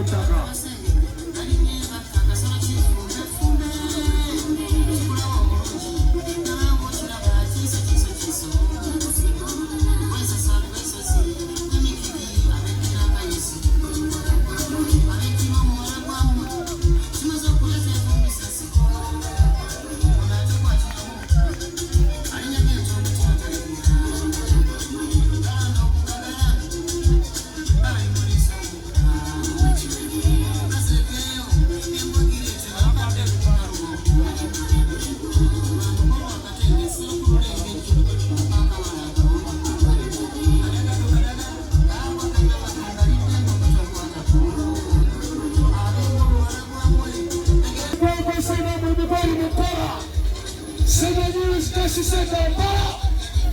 Ku ttaka.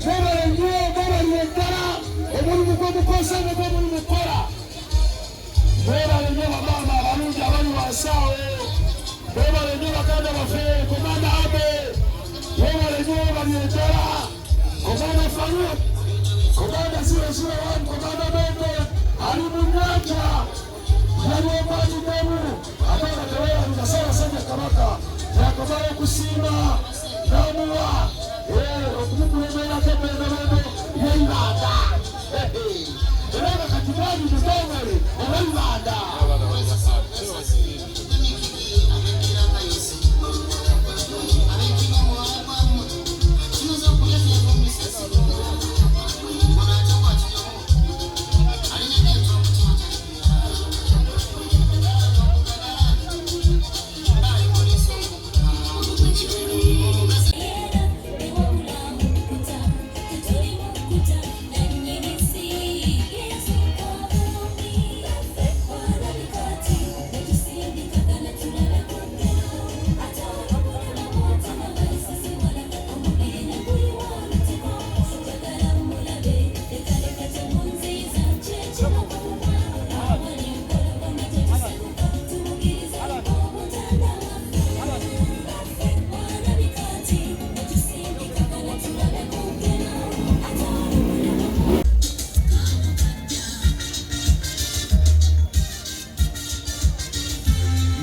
Mwebale nnyo, mwebalire ddala omulimu gwemukoze ne gwe muli mukola. Mwebale nnyo bamaama abalungi abali wansi awo. Mwebale nnyo baganda baffe. Komanda Abe, mwebale nnyo, balire ddala. Komanda Faruk, Komanda 001, Komanda Mende ali mu nnyanja yali omwagiddemu, ate nga teweerabira Ssaabasajja Kabaka yakamala okusiima n'amuwa okumukulemberako emmendobendo y'eibanda, era nga kati mwami mutongole ow'eibanda.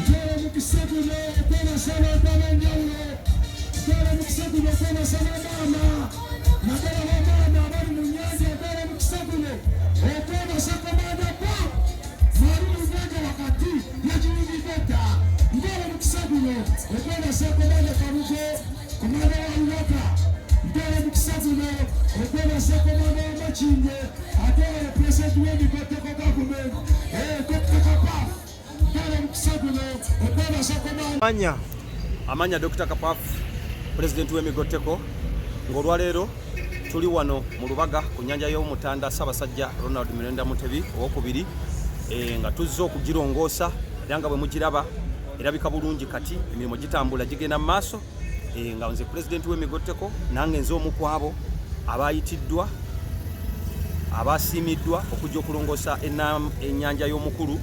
Ntwala omukisa guno okwebaza abantu ab'enjawulo. Ntwala omukisa guno okwebaza bamaama, naddala bamaama abali mu nnyanja. Ntwala omukisa guno okwebaza Komanda Bob mwali mu nnyanja wakati, yagiyingidde dda. Ntwala omukisa guno okwebaza Komanda Kabugo, Komanda wa Luwaka. Ntwala omukisa guno okwebaza Komanda wa Makindye, ate nga pulezidenti w'emigotteko gavumenti, Dr. Kapaf. Ntwala omukisa guno okwebaza Komanda Manya. Amanya Dr. Kapaf, pulezidenti w'emigotteko, ng'olwaleero tuli wano mu Lubaga ku nnyanja y'Omutanda Ssaabasajja Ronald Mirenda Mutebi Owokubiri, nga tuzze okugirongoosa, era nga bwe mugiraba erabika bulungi. Kati emirimu gitambula gigenda mu maaso, nga nze pulezidenti w'emigotteko, nange nze omu ku abo abayitiddwa, abasiimiddwa okujja okulongoosa ennyanja y'omukulu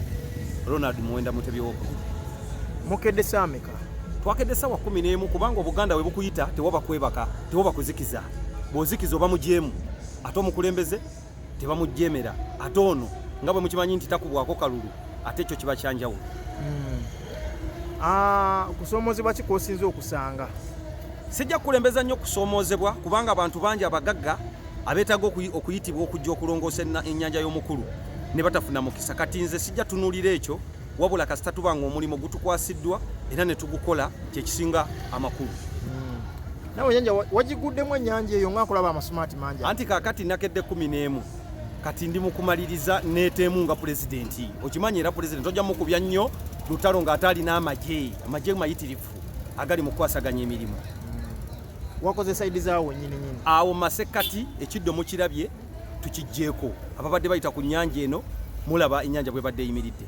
Ronald Muwenda Mutebi Owokubiri. Mukedde saameka? Twakedde ssaawa 11, kubanga Obuganda bwe bukuyita tewaba kwebaka, tewaba kuzikiza. Bw'ozikiza oba mujeemu, ate omukulembeze tebamujemera, ate ono nga bwe mukimanyi nti takubwako kalulu, ate ekyo kiba kyanjawulo. Ah, kusoomoozebwa ki kw'osinza okusanga? Sijja kukulembeza nnyo kusoomoozebwa, kubanga abantu bangi abagagga abeetaaga okuyitibwa okujja okulongoosa ennyanja y'omukulu ne batafuna mukisa. Kati nze sijja tunuulira ekyo, wabula kasita tuba nga omulimu gutukwasiddwa era ne tugukola, kyekisinga amakulu. Nawe ennyanja wagiguddemu ennyanja eyo nga nkulaba amasumaati mangi? Anti kaakati nakedde 11, kati ndi mu kumaliriza neeteemu nga pulezidenti. Okimanyi era pulezidenti tojja mukubya nnyo lutalo ng'ate alina amagye, amagye mayitirivu agali mu kukwasaganya emirimu. Wakoze side zaawo nyini nyini? Awo masekkati ekiddo mukirabye, tukijjeeko. Ababadde bayita ku nnyanja eno mulaba ennyanja bwebadde eyimiridde.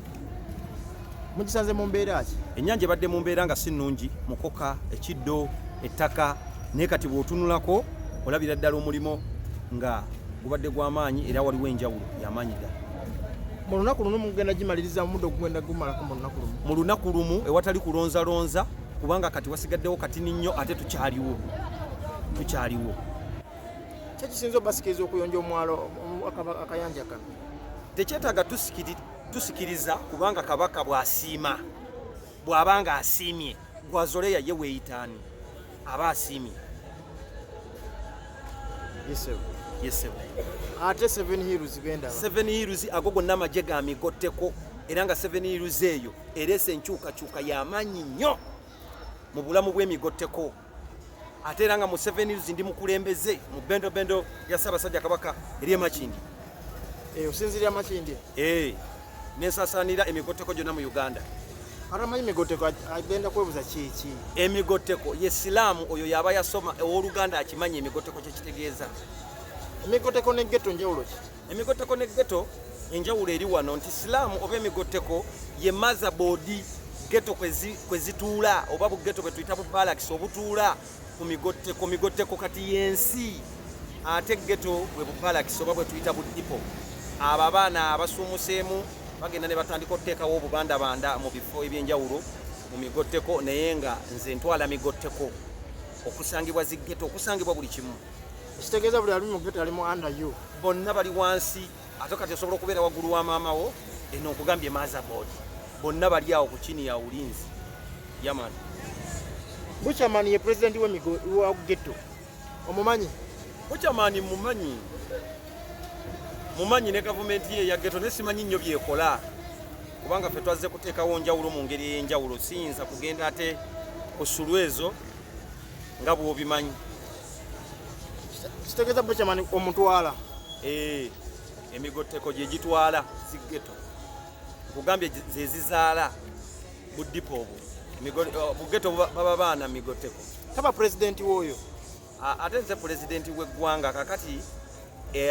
Mugisanze mu mbeera ki? Ennyanja ebadde mu mbeera nga si nnungi, mukoka, ekiddo, ettaka, naye kati bw'otunulako olabira ddala omulimu nga gubadde gw'amaanyi, era waliwo enjawulo y'amaanyi ddala. Mu lunaku lumu mugenda gimaliriza? Muddo gugenda gumalako mu lunaku lumu? Mu lunaku lumu, ewatali kulonzalonza, kubanga kati wasigaddewo katini nnyo, ate tukyaliwo, tukyaliwo. Kyekisinza obasikiriza okuyonja omwalo akayanja kano? Tekyetaaga Tusikiriza kubanga Kabaka bw'asiima, bw'aba nga asiimye, gwazoleya ye weeyitaani aba asiimye. Yesebo. Ate Seven Hills bendaba. Seven Hills ago gonna amagye ga migotteko, era nga Seven Hills eyo ereese enkyukakyuka y'amaanyi nnyo mu bulamu bw'emigotteko. Ate era nga mu Seven Hills ndi mukulembeze mu bendobendo ya Ssaabasajja Kabaka eri e Makindye. Osinzirira Makindye? Nensasaanira emigotteko gyonna mu Uganda. Atamanyi migotteko agenda kwebuza kiki? Emigotteko ye silaamu, oyo yaba yasoma owooluganda akimanyi emigotteko kyekitegeeza. Emigotteko ne ghetto njawulo ki? Emigotteko ne ghetto enjawulo eri wano nti silaamu oba emigotteko ye motherboard ghetto kwe zituula, oba bu ghetto bwe tuyita bu barracks obutuula ku migotteko. Migotteko kati y'ensi, ate ghetto bwe bu barracks oba bwe tuyita bu depot. Abo abaana abasuumuseemu bagenda ne batandika okuteekawo obubandabanda mu bifo ebyenjawulo mu migotteko, naye nga nze ntwala migotteko okusangibwa zi ghetto, okusangibwa buli kimu. Ekitegeeza buli ali mu ghetto ali mu under you. Bonna bali wansi. Ate kati osobola okubeera waggulu wa maama wo, eno nkugambye motherboard, bonna bali awo ku chini ya ulinzi yaman. Buchaman ye president wa ghetto, omumanyi? Buchaman mumanyi, mumanyi ne gavumenti ye ya ghetto, naye simanyi nnyo byekola kubanga ffe twazze kuteekawo njawulo mu ngeri ey'enjawulo. Siyinza kugenda ate ku sulu ezo nga bw'obimanyi. Kitegeeza Buchaman omutwala? Emigotteko gye gitwala zi ghetto, nkugambye ze zizaala bu depot obwo. Bu ghetto baba baana migotteko. Taba pulezidenti w'oyo? Ate nze pulezidenti w'eggwanga kakati,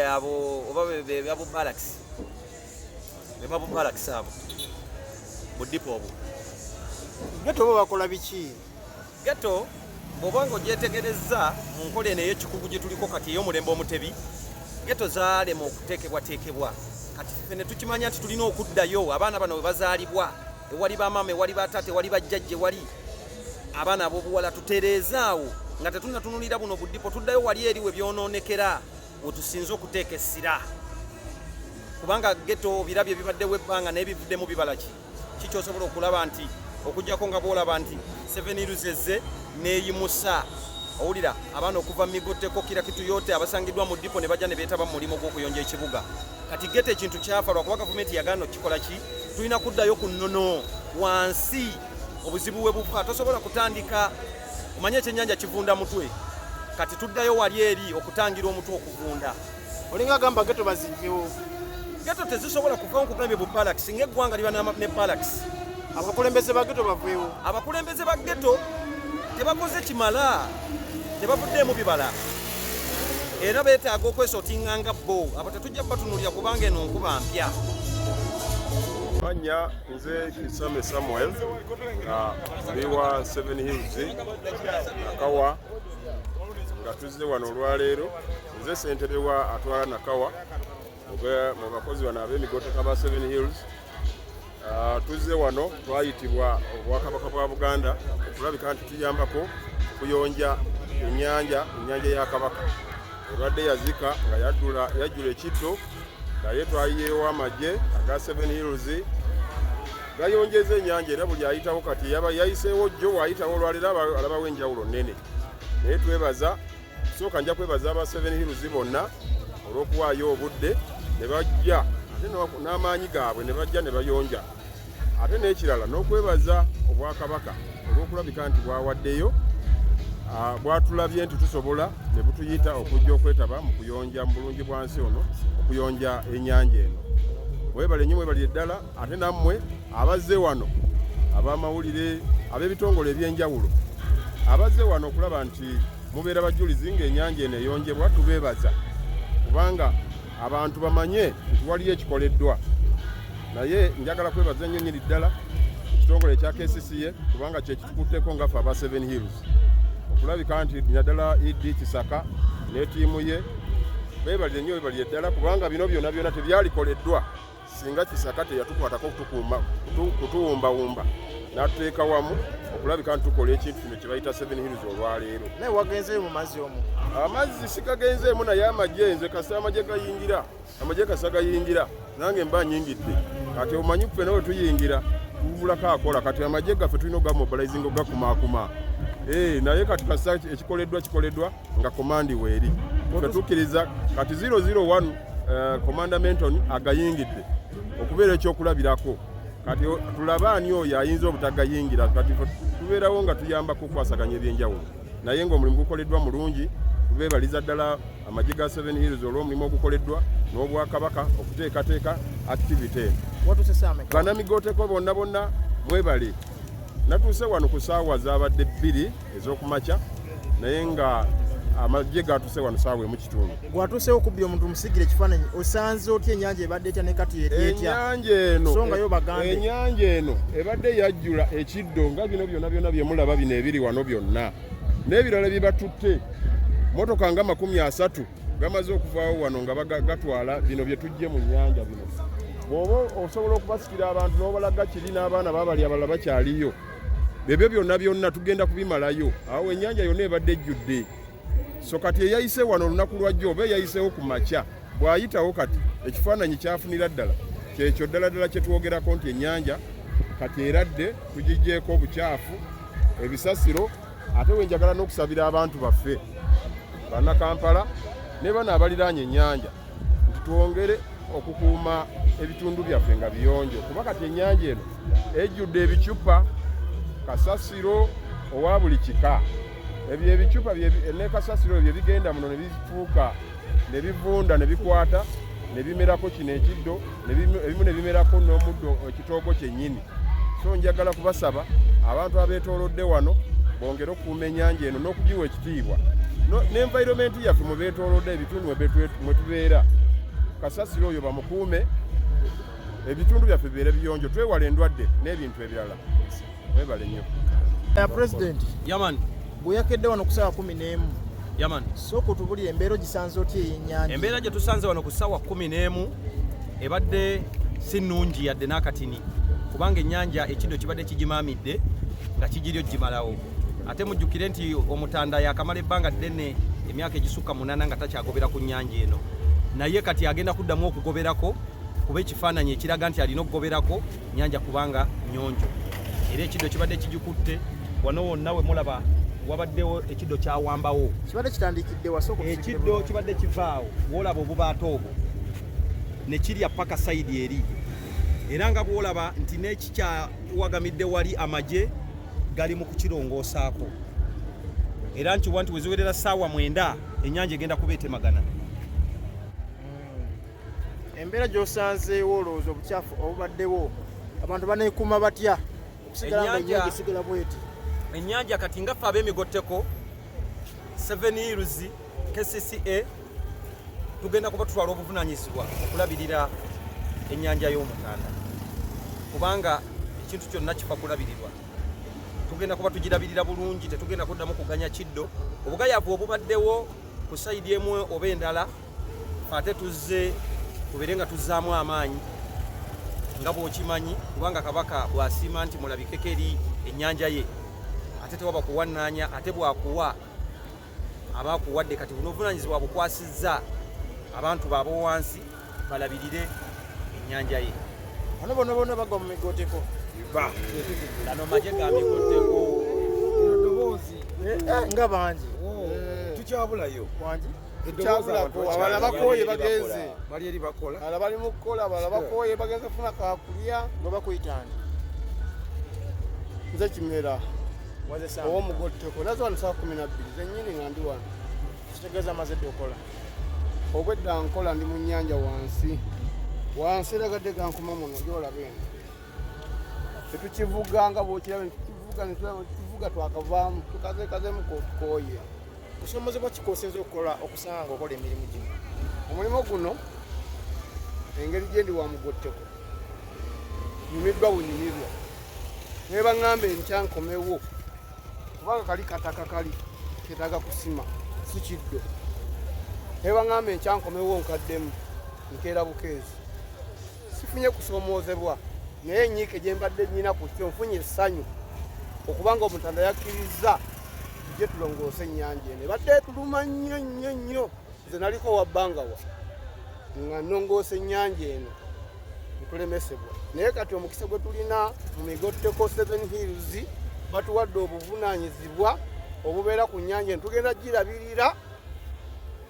abo oba be bu barracks, be babu barracks abo bu depot obwo. Ghetto bo bakola biki? Ghetto bw'oba nga ogyetegerezza mu nkola eno ey'ekikugu gye tuliko kati ey'omulembe Omutebi, ghetto zaalema okuteekebwateekebwa. Kati ffe ne tukimanya nti tulina okuddayo abaana bano we bazaalibwa, ewali bamaama, ewali bataata, ewali bajjajja, ewali abaana ab'obuwala, tutereeze awo nga tetunnatunulira buno bu depot. Tuddayo wali eri we byonoonekera, we tusinze okuteeka essira, kubanga ghetto birabye bibaddewo ebbanga naye bivuddemu bibala ki? Kikyosobola okulaba nti okuggyako nga bw'olaba nti Seven Hills ezze n'eyimusa, owulira abaana okuva mu migotteko kira kitu yote abasangiddwa mu depot ne bajja ne beetaba mu mulimu gw'okuyonja ekibuga. Kati ghetto ekintu kyafa lwakuba gavumenti yagaana okukikola ki. Tulina kuddayo ku nnono wansi obuzibu we buva. Tosobola kutandika omanye ekyennyanja kivunda mutwe. Kati tuddayo wali eri okutangira omutwe okuvunda. Olinga agamba ghetto bazijjewo. Ghetto tezisobola kuvawo, nkugambye bu barracks ng'eggwanga liba ne barracks. Abakulembeze ba ghetto baveewo? Abakulembeze ba ghetto tebakoze kimala, tebavuddeemu bibala, era beetaaga okwesotinga nga bo. Abo tetujja batunulira kubanga eno nkuba mpya. Manya nze Kisame Samuel, nga ndi wa Seven Hills Nakawa, nga tuzze wano olwaleero. Nze ssentebe wa atwala Nakawa mu bakozi bano ab'emigoteka ba Seven Hills. Tuzze wano, twayitibwa Obwakabaka bwa Buganda okulabika nti tuyambako okuyonja ennyanja ya Kabaka ebadde yazika nga yajjula ekiddo, naye twayiyeewo amagye aga Seven Hills gayonjeza ennyanja, era buli ayitawo kati yaba yayiseewo jjo waayitawo olwaleero alabawo enjawulo nnene. Naye twebaza, sooka nja kwebaza aba Seven Hills bonna olw'okuwaayo obudde ne bajja ate n'amaanyi gaabwe ne bajja ne bayonja. Ate n'ekirala n'okwebaza Obwakabaka olw'okulabika nti bwawaddeyo, bwatulabye nti tusobola ne butuyita okujja okwetaba mu kuyonja mu bulungi bwansi ono, okuyonja ennyanja eno. Mwebale nnyo, mwebalire ddala. Ate nammwe abazze wano ab'amawulire, ab'ebitongole ebyenjawulo abazze wano okulaba nti mubeera bajulizi ng'ennyanja eno eyonjebwa, tubeebaza kubanga abantu bamanye nti waliyo ekikoleddwa. Naye njagala kwebaza nnyo nnyini ddala ekitongole ekya KCCA kubanga kyekitukutteko nga ffe aba Seven Hills okulabika nti naddala ED Kisaka ne ttiimu ye, beebalire nnyo, beebalire ddala, kubanga bino byonna byonna tebyalikoleddwa singa Kisaka teyatukwatako kutuwumbawumba n'atuteeka wamu okulabika nti tukola ekintu kino kye bayita Seven Hills olwaleero. Naye wagenzeeyo mu mazzi omwo? Amazzi sigagenzeemu, naye amagye nze kasita amagye gayingira, amagye kasita gayingira. Nange mba nyingidde. Kati omanyi ffena bwe tuyingira tubulako akola. Kati amagye gaffe tulina ogamobilizinga, ogakumaakuma. Naye kati kasita ekikoleddwa kikoleddwa nga command weeri, ffe tukkiriza. Kati 001 Commander Menton agayingidde okubeera ekyokulabirako. Kati tulabe ani oyo ayinza obutagayingira. Kati ffe tubeerawo nga tuyambako okukwasaganya ebyenjawulo, naye ng'omulimu gukoleddwa mulungi. Tubeebaliza ddala amagye ga Seven Hills olw'omulimu ogukoleddwa n'Obwakabaka okuteekateeka activity eno. Watuuse saameka? Bannamigoteko bonna bonna mwebale. Natuuse wano ku saawa zabadde 2 ez'okumakya, naye nga amagye gatuuse wano saawa 1 kitundu. Gwatuusewo okubbi omuntu musigire ekifaananyi, osanze otya ennyanja? Ebadde etya ne kati eri etya? Ennyanja eno So nga yo bagambe. Ennyanja eno ebadde yajjula ekiddo nga bino byonna byonna byemulaba bino ebiri wano byonna n'ebirala bye batutte. Motoka nga 30 gamaze okuvaawo wano nga gatwala bino bye tujje mu nnyanja bino. Bw'oba osobola okubasikira abantu n'obalaga kiri n'abaana babali abalala bakyaliyo, ebyo byonna byonna tugenda kubimalayo. Awo ennyanja yonna ebadde ejjudde. So kati eyayise wano olunaku lwajjo oba eyayisewo ku makya bw'ayitawo kati ekifaananyi kyafunira ddala kyekyo ddala ddala kye twogerako nti ennyanja kati eradde, tugiggyeeko obukyafu, ebisasiro. Ate wenjagala n'okusabira abantu baffe Bannakampala ne bano abaliraanye ennyanja nti twongere okukuuma ebitundu byaffe nga biyonjo, kuba kati ennyanja eno ejjudde ebicupa, kasasiro owa buli kika. Ebyo ebicupa ne kasasiro ebyo bigenda muno ne bifuuka ne bivunda ne bikwata ne bimerako kino ekiddo, ebimu ne bimerako n'omuddo ekitoogo kyennyini. So njagala kubasaba abantu abeetoolodde wano bongere okukuuma ennyanja eno n'okugiwa ekitiibwa n'environment yaffe mwe beetoolodde, ebitundu mwe tubeera. Kasasiro oyo bamukuume, ebitundu byaffe bibeere biyonjo, twewale endwadde n'ebintu ebirala. Mwebale nnyo. Ya president. Yeah man. Bwe yakedde wano ku ssaawa 11. Yeah man. Sooka otubulire embeera ogisanze otya ey'ennyanja? Embeera gye tusanze wano ku ssaawa 11 ebadde si nnungi yadde n'akatini, kubanga ennyanja ekiddo kibadde kigimaamidde nga kigiri ogimalawo. Ate mujjukire nti Omutanda yakamala ebbanga ddene, emyaka egisukka 8, nga takyagobera ku nnyanja eno, naye kati agenda kuddamu okugoberako, kuba ekifaananyi ekiraga nti alina okugoberako nnyanja kubanga nnyonjo. Era ekiddo kibadde kigikutte wano wonna we mulaba wabaddewo ekiddo kyawambawo. Kibadde kitandikidde wasooka? Ekiddo kibadde kivaawo wolaba obubaata obwo ne kirya paka side eri, era nga bwolaba nti n'ekikyawagamidde wali amagye gali mu kukirongoosaako. Era nkiwa nti weziwerera ssaawa 9 ennyanja egenda kuba etemagana. Embeera gy'osanzeewo, olowooza obukyafu obubaddewo abantu baneekuuma batya okusigala nga ennyanja esigala bweti? Ennyanja kati nga ffe ab'emigotteko, Seven Hills, KCCA, tugenda kuba tutwala obuvunaanyizibwa okulabirira ennyanja y'Omutanda, kubanga ekintu kyonna kifa kulabirirwa. Tugenda kuba tugirabirira bulungi, tetugenda kuddamu kuganya kiddo. Obugayavu obubaddewo ku side emu oba endala, ate tuzze tubeere nga tuzzaamu amaanyi nga bw'okimanyi, kubanga Kabaka bw'asiima nti mulabikeko eri ennyanja ye, ate tewaba kuwannaanya, ate bw'akuwa aba akuwadde. Kati buno obuvunaanyizibwa bukwasizza abantu baabo wansi balabirire ennyanja ye. Bano bonna bonna bagwa mu migoteko? Gano magye ga migotteko. Eh, nga bangi. Tukyabulayo. Wangi. Tukyabulako, abalala bakooye bagenze. Bali eri bakola. Abalala bali mu kukola, abalala bakooye bagenze kufuna kakulya. Gwe bakuyitani? Nze Kimera. Waze saawa? Ow'omugotteko. Naze wano saa 12 zennyini nga ndi wano. Kitegeeza amaze dde okola? Obwedda nkola, ndi mu nnyanja wansi wansi, era gadde gankuma muno gyolaba eno. Tetukivuga nga bwokiraba, tukivuga netukivuga, twakavaamu tukazekazemu kotukooye. Kusomozebwa ki kwosinza okukola okusanga nga okola emirimu gino? Omulimu guno, engeri gye ndi wa mugotteko, nyumiddwa bunyumirwa. Naye baŋŋamba enkya nkomewo, kubanga kali kataka kali ketaaga kusima, si kiddo. Naye baŋŋamba enkya nkomewo nkaddemu, nkeera bukeezi. Sifunye kusoomoozebwa, naye enyiike gye mbadde nyina ku kyo, nfunye essanyu okubanga Omutanda yakkirizza tujje tulongoose ennyanja eno ebadde etuluma nnyo nnyo nnyo. Nze naliko wabbangawa nga nnongoosa ennyanja eno. Ntulemesebwa. Naye kati omukisa gwe tulina mu migotteko Seven Hills, batuwadde obuvunaanyizibwa obubeera ku nnyanja. Tugenda girabirira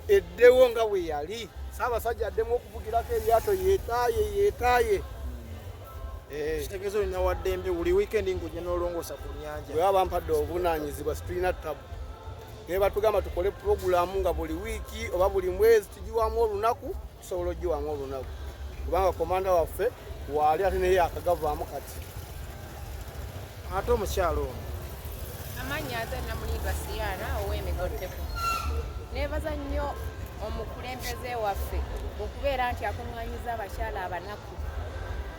eddewo nga bwe yali. Ssaabasajja addemu okuvugirako eryato, yeetaaye yeetaaye. Kitegeeza olina waddembe buli wiikendi ng'ojja n'olongoosa ku nnyanja. Bwe baba bampadde obuvunaanyizibwa, situlina tabu, naye batugamba tukole puroguramu nga buli wiiki oba buli mwezi tugiwamu olunaku, tusobola ogiwamu olunaku, kubanga komanda waffe waali ate naye akagavaamu kati. Ate omukyalo ono? Amannya nze Namulindwa Siyana ow'emigotteko. Neebaza nnyo omukulembeze waffe okubeera nti akuŋŋaanyiza abakyala abanaku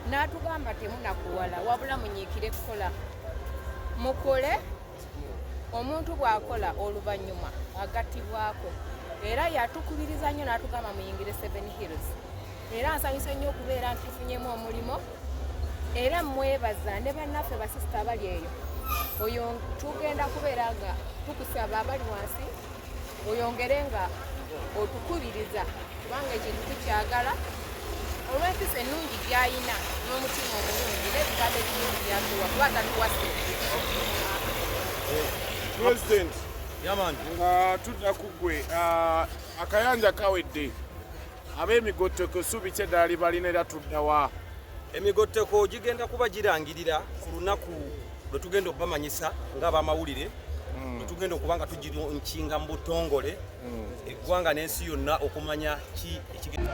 n'atugamba temunakuwala, wabula munyiikire kukola, mukole. Omuntu bw'akola oluvannyuma agattibwako. Era yatukubiriza nnyo n'atugamba muyingire Seven Hills, era nsanyuse nnyo okubeera nti tufunyemu omulimu. Era mwebaza ne bannaffe basisita abali eyo. Oyo tugenda kubeera nga tukusaba abali wansi oyongere nga otukubiriza, kubanga ekintu tukyagala olw'empisa ennungi gy'ayina n'omutima omulungi n'ebigambo ebirungi byatuwa, kuba tatuwa ssente. President, Yeah man. Nga tudda ku ggwe, akayanja kawedde, ab'emigotteko essuubi ki eddala lye balina, era tuddawa? Emigotteko gigenda kuba girangirira ku lunaku lwe tugenda okubamanyisa ng'abamawulire, lwe tugenda okuba nga tuginkinga mu butongole, eggwanga n'ensi yonna okumanya ki ekigenda.